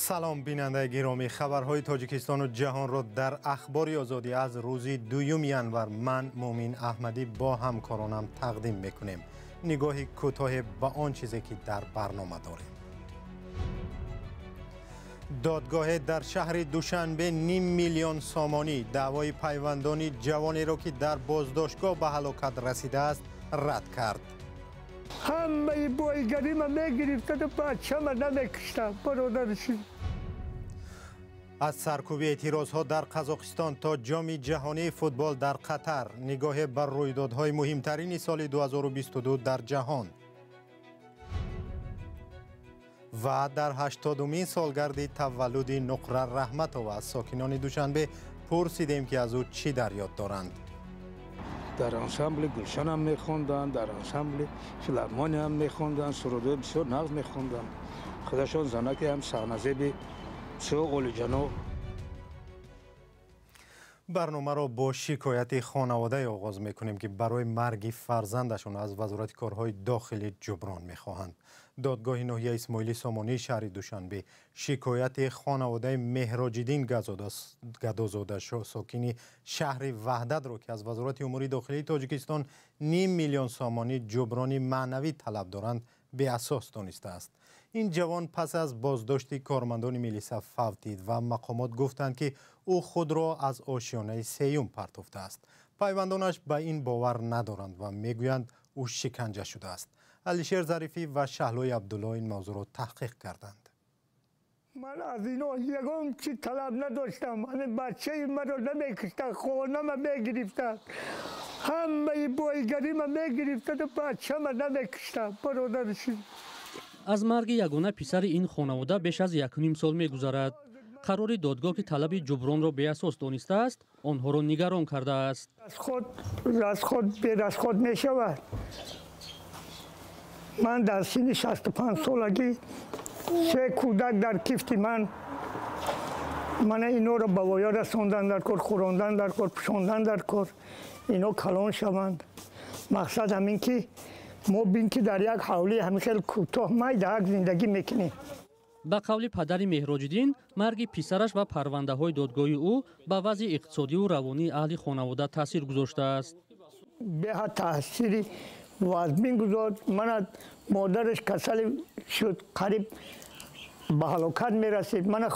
Салом, бинандаи гиромӣ. Хабарҳои Тоҷикистону ҷаҳонро дар Ахбори Озодӣ аз рӯзи 2 январ ман, Муъмин Аҳмадӣ, бо ҳамкоронам тақдим мекунем. Нигоҳи кӯтоҳе ба он чизе, ки дар барнома дорем. Додгоҳе дар шаҳри Душанбе ним миллион сомонӣ даъвои пайвандони ҷавонеро, ки дар боздоштгоҳ ба ҳалокат расидааст, рад кард. Ҳамаи бойгарима мегирифтаду бачама намекуштам, бародарши. Аз саркӯби эътирозҳо дар Қазоқистон то Ҷоми ҷаҳонии футбол дар Қатар, нигоҳе бар рӯйдодҳои муҳимтарини соли 2022 дар ҷаҳон. Ва дар 80-умин солгарди таваллуди Нуқра Раҳматова аз сокинони Душанбе пурсидем, ки аз ӯ чӣ дар ёд доранд. Дар ансамбли Гулшан ҳам мехонданд, дар ансамбли Филармония ҳам мехонданд, сурудҳои бисёр нағз мехонданд. Худашон занаке ҳам саҳназеби бисёр олиҷаноб. Барномаро бо шикояти хонаводае оғоз мекунем, ки барои марги фарзандашон аз Вазорати корҳои дохилӣ ҷуброн мехоҳанд. Додгоҳи ноҳияи Исмоили Сомонии шаҳри Душанбе шикояти хонаводаи Меҳроҷиддин Гадозода, сокини шаҳри Ваҳдатро, ки аз Вазорати умури дохилии Тоҷикистон ним миллион сомонӣ ҷуброни маънавӣ талаб доранд, беасос донистааст. Ин ҷавон пас аз боздошти кормандони милиса фавтид ва мақомот гуфтанд, ки ӯ худро аз ошёнаи сеюм партофтааст. Пайвандонаш ба ин бовар надоранд ва мегӯянд, ӯ шиканҷа шудааст. Алишер Зарифӣ ва Шаҳлои Абдулло ин мавзӯъро таҳқиқ карданд. Ман аз ино ягон чи талаб надоштам. Ҳамин бачаи маро намекуштанд, хонама мегирифтанд. Ҳамаи бойгарима мегирифтаду бачама намекуштам, бародарши. Аз марги ягона писари ин хонавода беш аз 1,5 сол мегузарад. Қарори додгоҳ, ки талаби ҷубронро беасос донистааст, онҳоро нигарон кардааст. Расход берасход мешавад. Ман дар синни 65 солагӣ се кӯдак дар кифти ман, мана инҳоро ба воя расондан дар кор, хӯрондан дар кор, пӯшондан дар кор, ино калон шаванд. Мақсад ҳамин, ки мо бин, ки дар як ҳавлии ҳамин хел кӯтоҳ майда як зиндагӣ мекунем. Ба қавли падари Меҳроҷиддин, марги писараш ва парвандаҳои додгоҳии ӯ ба вазъи иқтисодиву равонии аҳли хонавода таъсир гузоштааст. Беҳад таъсири вазмин гузошт. Мана модараш касале шуд, қариб ба ҳалокат мерасид. Мана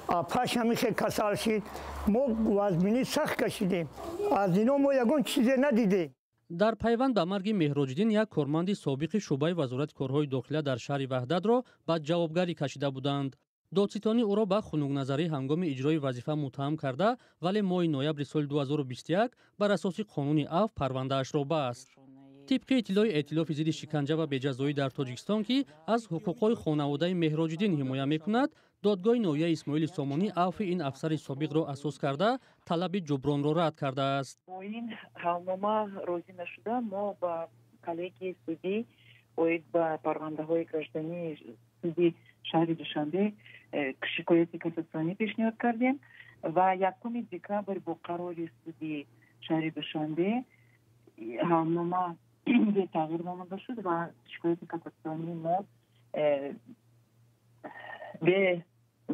апаш ҳамин хел касал шид. Мо вазминӣ сахт кашидем. Аз ино мо ягон чизе надидем. Дар пайванд ба марги Меҳроҷиддин як корманди собиқи шӯъбаи Вазорати корҳои дохила дар шаҳри Ваҳдатро ба ҷавобгарӣ кашида буданд. Додситонӣ ӯро ба хунукназарӣ ҳангоми иҷрои вазифа муттаҳам карда, вале моҳи ноябри соли 2021 бар асоси қонуни афв парвандаашро баст. Тибқи иттилои Эътилофи зидди шиканҷа ва беҷазоӣ дар Тоҷикистон, ки аз ҳуқуқҳои хонаводаи Меҳроҷиддин ҳимоя мекунад, додгоҳи ноҳияи Исмоили Сомонӣ афви ин афсари собиқро асос карда, талаби ҷубронро рад кардааст. Бо ин ҳалнома розӣ нашуда, мо ба коллегияи судӣ оид ба парвандаҳои граждании суди шаҳри Душанбе шикояти кассатсионӣ пешниҳод кардем ва 1 декабр бо қарори суди шаҳри Душанбе ҳалнома бетағйир монда шуд ва шикояти кассатсионии мо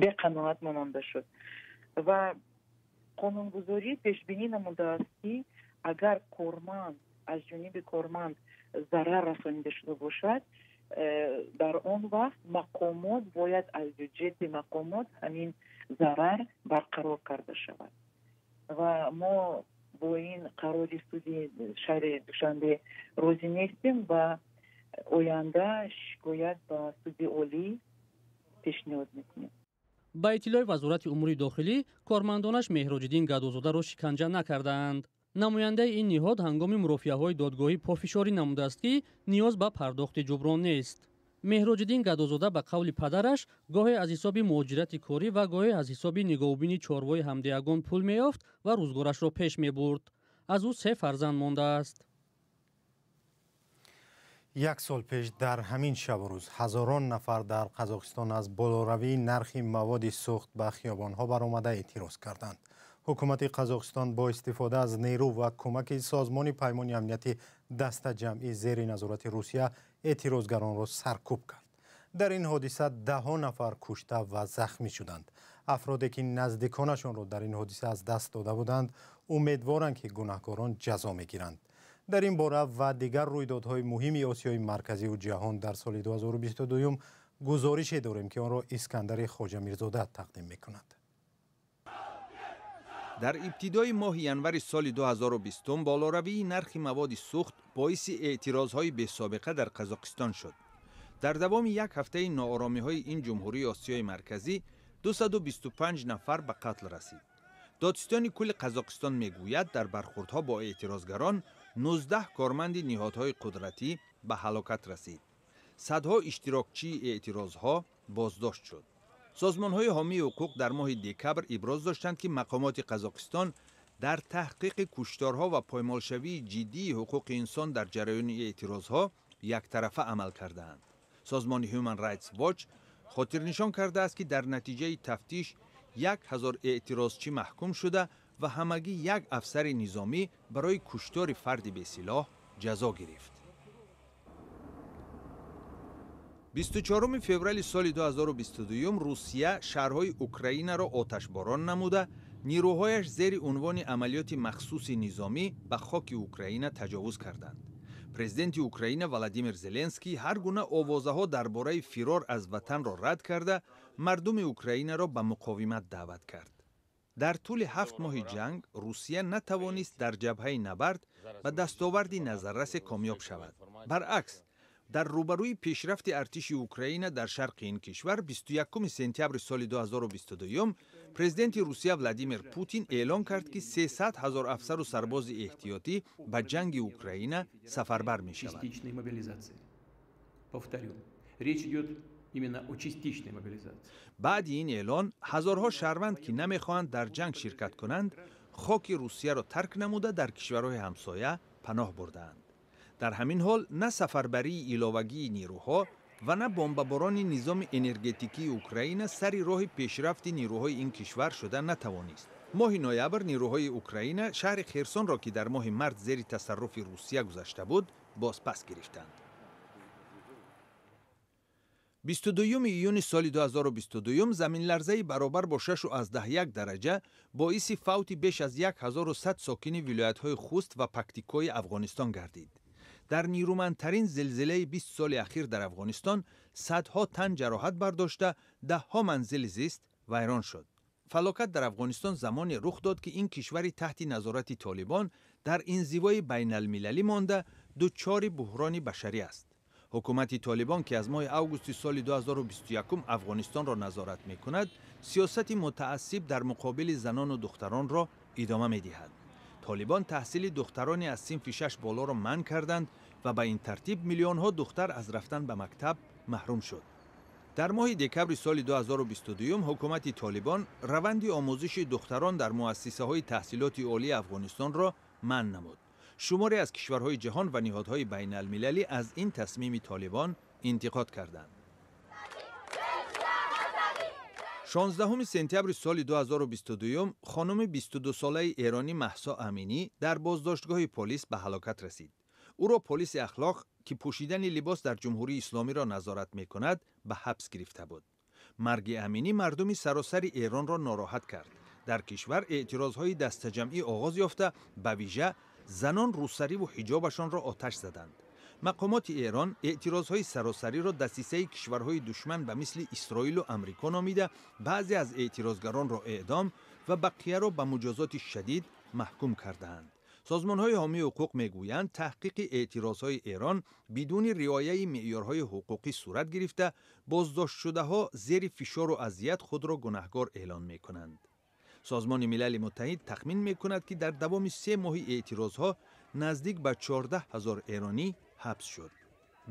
беқаноат монанда шуд. Ва қонунгузорӣ пешбинӣ намудааст, ки агар корманд, аз ҷониби корманд зарар расонида шуда бошад, дар он вақт мақомот бояд аз бюҷети мақомот ҳамин зарар барқарор карда шавад. Ва мо бо ин қарори суди шаҳри Душанбе розӣ нестем ва оянда шикоят ба суди олӣ пешниҳод мекунем. Ба иттилои Вазорати умури дохилӣ, кормандонаш Меҳроҷиддин Гадозодаро шиканҷа накардаанд. Намояндаи ин ниҳод ҳангоми мурофиаҳои додгоҳӣ пофишорӣ намудааст, ки ниёз ба пардохти ҷуброн нест. Меҳроҷиддин Гадозода, ба қавли падараш, гоҳе аз ҳисоби муҳоҷирати корӣ ва гоҳе аз ҳисоби нигоҳубини чорвои ҳамдеягон пул меёфт ва рӯзгорашро пеш мебурд. Аз ӯ се фарзанд мондааст. Як сол пеш дар ҳамин шабу рӯз ҳазорон нафар дар Қазоқистон аз болоравии нархи маводи сӯхт ба хиёбонҳо баромада эътироз карданд. Ҳукумати Қазоқистон бо истифода аз нерӯ ва кӯмаки Созмони Паймони Амнияти Дастаҷамъӣ зери назорати Русия эътирозгаронро саркӯб кард. Дар ин ҳодиса даҳҳо нафар кушта ва захмӣ шуданд. Афроде ки наздиконашонро дар ин ҳодиса аз даст дода буданд, умедворанд, ки гунаҳкорон ҷазо мегиранд. Дар ин бора ва дигар рӯйдодҳои муҳими Осиёи Марказиву ҷаҳон дар соли 2022 гузорише дорем, ки онро Искандари Хоҷамирзода тақдим мекунад. Дар ибтидои моҳи январи соли 2020 болоравии нархи маводи сӯхт боиси эътирозҳои бесобиқа дар Қазоқистон шуд. Дар давоми як ҳафтаи нооромиҳои ин ҷумҳурии Осиёи Марказӣ 225 нафар ба қатл расид. Додситони кулли Қазоқистон мегӯяд, дар бархурдҳо бо эътирозгарон 19 корманди ниҳодҳои қудратӣ ба ҳалокат расид. Садҳо иштирокчии эътирозҳо боздошт шуд. Созмонҳои ҳомии ҳуқуқ дар моҳи декабр иброз доштанд, ки мақомоти Қазоқистон дар таҳқиқи кушторҳо ва поймолшавии ҷиддии ҳуқуқи инсон дар ҷараёни эътирозҳо яктарафа амал кардаанд. Созмони Human Rights Watch хотирнишон кардааст, ки дар натиҷаи тафтиш 1000 эътирозчӣ маҳкум шуда ва ҳамагӣ як афсари низомӣ барои куштори фарди бесилоҳ ҷазо гирифт. 24 феврали соли 2022 Русия шаҳрҳои Украинаро оташборон намуда, нирӯҳояш зери унвони амалиёти махсуси низомӣ ба хоки Украина таҷовуз карданд. Президенти Украина Владимир Зеленский ҳар гуна овозаҳо дар бораи фирор аз ватанро рад карда, мардуми Украинаро ба муқовимат даъват кард. Дар тӯли 7 моҳи ҷанг Русия натавонист дар ҷабҳаи набард ба дастоварди назаррасе комёб шавад. Баръакс, дар рӯбарӯи пешрафти артиши Украина дар шарқи ин кишвар 21 сентябри соли 2022 президенти Русия Владимир Путин эълон кард, ки 300 ҳазор афсару сарбози эҳтиётӣ ба ҷанги Украина сафарбар мешавад. Баъди ин эълон ҳазорҳо шаҳрванд, ки намехоҳанд дар ҷанг ширкат кунанд, хоки Русияро тарк намуда дар кишварҳои ҳамсоя паноҳ бурдаанд. Дар ҳамин ҳол на сафарбарии иловагии нирӯҳо ва на бомбаборони низоми энергетикии Украина сари роҳи пешрафти нирӯҳои ин кишвар шуда натавонист. Моҳи ноябр нирӯҳои Украина шаҳри Херсонро, ки дар моҳи март зери тасарруфи Русия гузашта буд, бозпас гирифтанд. 22 июни соли 2022 заминларзаи баробар бо 6,1 дараҷа боиси фавти беш аз 1100 сокини вилоятҳои Хуст ва Пактикои Афғонистон гардид. Дар нирӯмандтарин зилзилаи 20 соли ахир дар Афғонистон садҳо тан ҷароҳат бардошта, даҳҳо манзили зист вайрон шуд. Фалокат дар Афғонистон замоне рух дод, ки ин кишвари таҳти назорати Толибон дар инзивои байналмилалӣ монда дучори буҳрони башарӣ аст. Ҳукумати Толибон, ки аз моҳи августи соли 2021 Афғонистонро назорат мекунад, сиёсати мутаассиб дар муқобили занону духтаронро идома медиҳад. Толибон таҳсили духтарони аз синфи 6 болоро манъ карданд ва ба ин тартиб миллионҳо духтар аз рафтан ба мактаб маҳрум шуд. Дар моҳи декабри соли 2022 ҳукумати Толибон раванди омӯзиши духтарон дар муассисаҳои таҳсилоти олии Афғонистонро манъ намуд. Шуморе аз кишварҳои ҷаҳон ва ниҳодҳои байналмилалӣ аз ин тасмими Толибон интиқод карданд. 16 сентябри соли 2022 хонуми 22-солаи эронӣ Маҳсо Аминӣ дар боздоштгоҳи полис ба ҳалокат расид. Ӯро полиси ахлоқ, ки пӯшидани либос дар Ҷумҳурии Исломиро назорат мекунад, ба ҳабс гирифта буд. Марги Аминӣ мардуми саросари Эронро нороҳат кард. Дар кишвар эътирозҳои дастаҷамъӣ оғоз ёфта, ба вижа занон рӯсариву ҳиҷобашонро оташ заданд. Мақомоти Эрон эътирозҳои саросариро дасисаи кишварҳои душман ба мисли Исроилу Амрико номида, баъзе аз эътирозгаронро эъдом ва бақияро ба муҷозоти шадид маҳкум кардаанд. Созмонҳои ҳомии ҳуқуқ мегӯянд, таҳқиқи эътирозҳои Эрон бидуни риояи меъёрҳои ҳуқуқӣ сурат гирифта, боздоштшудаҳо зери фишору азият худро гунаҳгор эълон мекунанд. Созмони Милали Муттаҳид тахмин мекунад, ки дар давоми 3 моҳи эътирозҳо наздик ба 14 ҳазор эронӣ ҳабс шуд.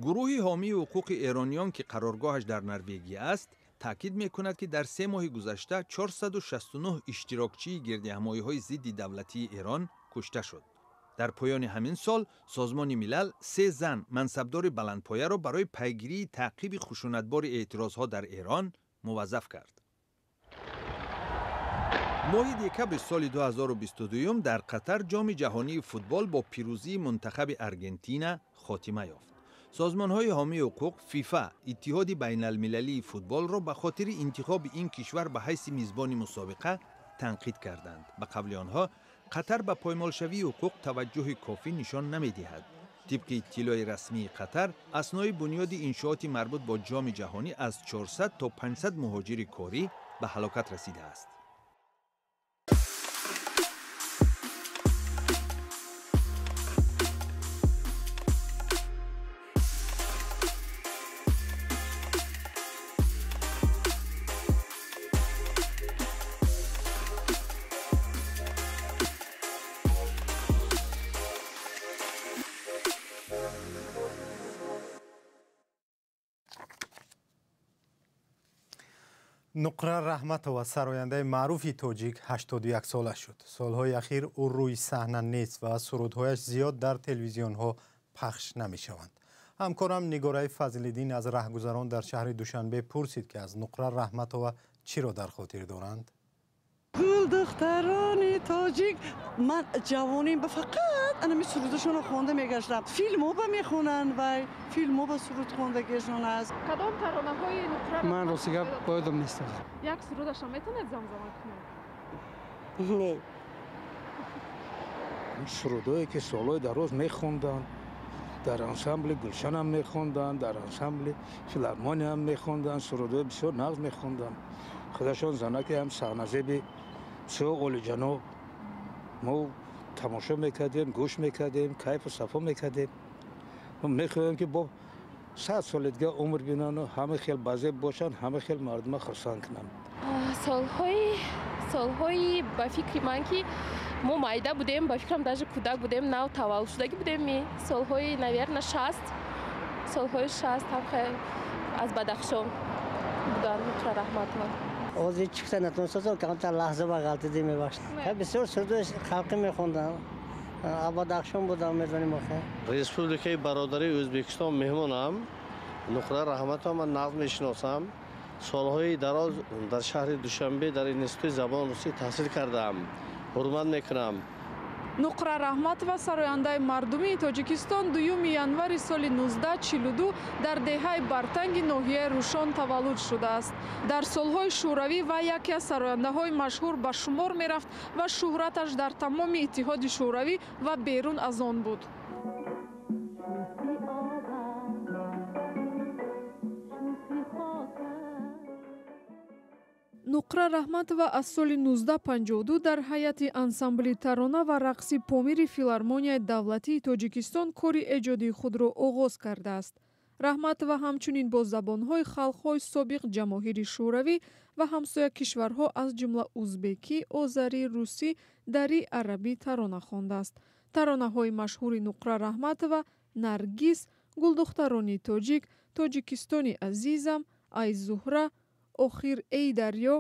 Гурӯҳи ҳомии ҳуқуқи эрониён, ки қароргоҳаш дар Норвегия аст, таъкид мекунад, ки дар 3 моҳи гузашта 469 иштирокчии гирдиҳамоиҳои зидди давлатии Эрон кушта шуд. Дар поёни ҳамин сол Созмони Милал 3 зан мансабдори баландпояро барои пайгирии таъқиби хушунатбори эътирозҳо дар Эрон муваззаф кард. Моҳи декабри соли 2022 дар Қатар ҷоми ҷаҳонии футбол бо пирӯзии мунтахаби Аргентина хотима ёфт. Созмонҳои ҳомии ҳуқуқ ФИФА, Иттиҳоди байналмилалии футболро ба хотири интихоби ин кишвар ба ҳайси мизбони мусобиқа танқид карданд. Ба қавли онҳо, Қатар ба поймолшавии ҳуқуқ таваҷҷӯҳи кофӣ нишон намедиҳад. Тибқи иттилои расмии Қатар, аснои бунёди иншооти марбут бо Ҷоми ҷаҳонӣ аз 400 то 500 муҳоҷири корӣ ба ҳалокат расидааст. Нуқра Раҳматова, сарояндаи маъруфи тоҷик, 81 сола шуд. Солҳои ахир ӯ рӯи саҳна нест ва сурудҳояш зиёд дар телевизионҳо пахш намешаванд. Ҳамкорам Нигораи Фазлиддин аз раҳгузарон дар шаҳри Душанбе пурсид, ки аз Нуқра Раҳматова чиро дар хотир доранд. Гулдухтарони тоҷик, ман ҷавоним ба фақат анами сурудашонро хонда мегаштам. Филмҳо ба мехонанд, вай филмҳо ба суруд хондагишон аст. Кадом таронаҳои Нуқра? Ман рости гап боядам нест. Як сурудашро метавонед замзама кунед? Не. Сурудҳое ки солҳои дароз мехонданд, дар ансамбли Гулшанам мехонданд, дар ансамбли Филармониям мехонданд, сурудҳои бисёр нағз мехонданд. Худашон занаки ҳам саҳназеби бисёр олиҷаноб. Мо тамошо мекардем, гӯш мекардем, кайфу сафо мекардем. Мо мехоҳем, ки бо 100 соли дигар умр бинану ҳама хел базеб бошанд, ҳама хел мардума хурсанд кунанд. Солҳои ба фикри ман, ки мо майда будем, ба фикрам даже кӯдак будем, нав таваллуд шудагӣ будем, солҳои, наверно, 60, солҳои 60 ҳам аз Бадахшон буданд Нуқра Раҳматова. Ҳозир чӣ гуфта натонистам, камтар лаҳза ба ғалтидӣ мебахшад. Бисёр сурудҳои халқӣ мехондам. Бадахшон будам, медонем охе. Республикаи бародарии Ӯзбекистон меҳмонам. Нуқра Раҳматова ман нағз мешиносам. Солҳои дароз дар шаҳри Душанбе дар институти забони русӣ таҳсил кардаам. Ҳурмат мекунам. Нуқра Раҳматова, сарояндаи мардумии Тоҷикистон, 2 январи соли 1942 дар деҳаи Бартанги ноҳияи Рушон таваллуд шудааст. Дар солҳои шӯравӣ вай яке аз сарояндаҳои машҳур ба шумор мерафт ва шӯҳраташ дар тамоми Иттиҳоди Шӯравӣ ва берун аз он буд. Нуқра Раҳматова аз соли 1952 дар ҳайати ансамбли тарона ва рақси Помири Филармонияи давлатии Тоҷикистон кори эҷодии худро оғоз кардааст. Раҳматова ҳамчунин бо забонҳои халқҳои собиқ ҷамоҳири Шӯравӣ ва ҳамсоя кишварҳо, аз ҷумла узбекӣ, озарӣ, русӣ, дарӣ, арабӣ тарона хондааст. Таронаҳои машҳури Нуқра Раҳматова Наргиз, Гулдухтарони тоҷик, Тоҷикистони азизам, Ай Зуҳра, Охир эй дарё.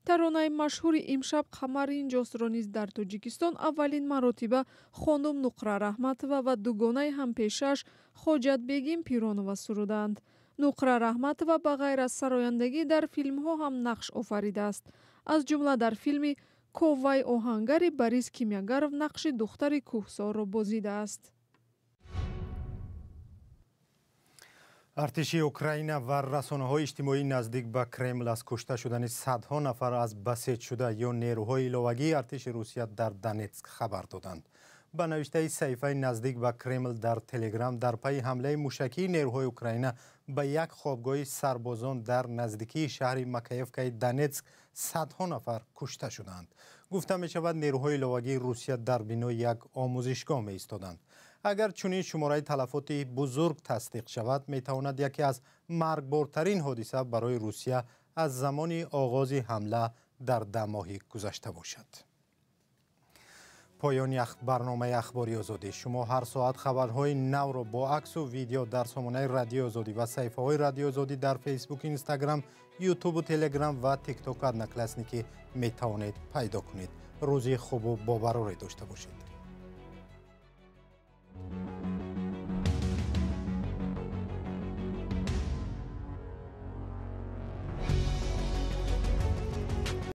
Таронаи машҳури Имшаб қамар инҷостро низ дар Тоҷикистон аввалин маротиба хонум Нуқра Раҳматова ва дугонаи ҳампешааш Хоҷатбегим Пиронова сурудаанд. Нуқра Раҳматова ба ғайр аз сарояндагӣ дар филмҳо ҳам нақш офаридааст. Аз ҷумла дар филми Коваи оҳангари Борис Кимягаров нақши духтари кӯҳсорро бозидааст. Артиши Украина ва расонаҳои иҷтимоӣ наздик ба Кремл аз кушта шудани садҳо нафар аз басеҷшуда ё нерӯҳои иловагии артиши Русия дар Донетск хабар доданд. Ба навиштаи саҳифаи наздик ба Кремл дар Телеграм, дар пайи ҳамлаи мушакии нерӯҳои Украина ба як хобгоҳи сарбозон дар наздикии шаҳри Макаевкаи Донетск садҳо нафар кушта шуданд. Гуфта мешавад, нерӯҳои иловагии Русия дар бинои як омӯзишгоҳ меистоданд. Агар чунин шумораи талафоти бузург тасдиқ шавад, метавонад яке аз маргбортарин ҳодиса барои Русия аз замони оғози ҳамла дар 10 моҳи гузашта бошад. Поёни барномаи Ахбори Озодӣ. Шумо ҳар соат хабарҳои навро бо аксу видео дар сомонаи Радиои Озодӣ ва саҳифаҳои Радиои Озодӣ дар Фейсбук, Инстаграм, Ютубу Телеграм ва Тиктоку Одноклассники метавонед пайдо кунед. Рӯзи хубу бобарорӣ дошта бошед.